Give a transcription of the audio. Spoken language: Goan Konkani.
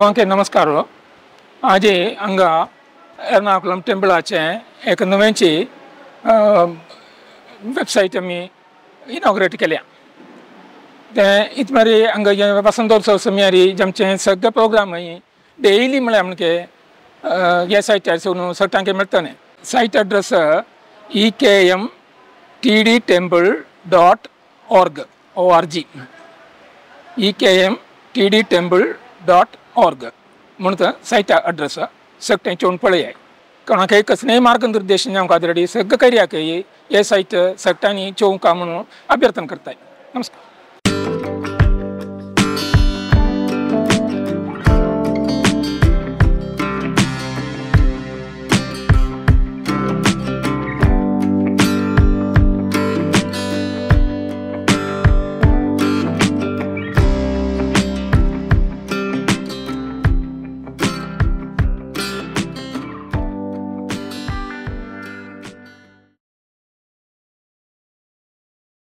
ओके, नमस्कार. आजे हांगा एर्नाकुलम टेम्पलाचे एक नवेंची वेबसायट आमी इनॉग्रेट केल्या. तें इतमारी हांगा वसंतोत्सव समियारी आमचे सगळे प्रोग्राम डेली म्हळ्यार आमके ह्या सायटार सोडून सगळ्यांक मेळटलें. Site address ekmtdtemple.org ORG ekmtdtemple.org म्हणून सायट अड्रेस सगळें चोवन पळयाय. कोणाकय कसलेय मार्गनिर्देशन आमकां ऑलरेडी सगळें कर्याक हे सायट सगळ्यांनी चोवंक म्हणून अभ्यर्थन करताय. नमस्कार.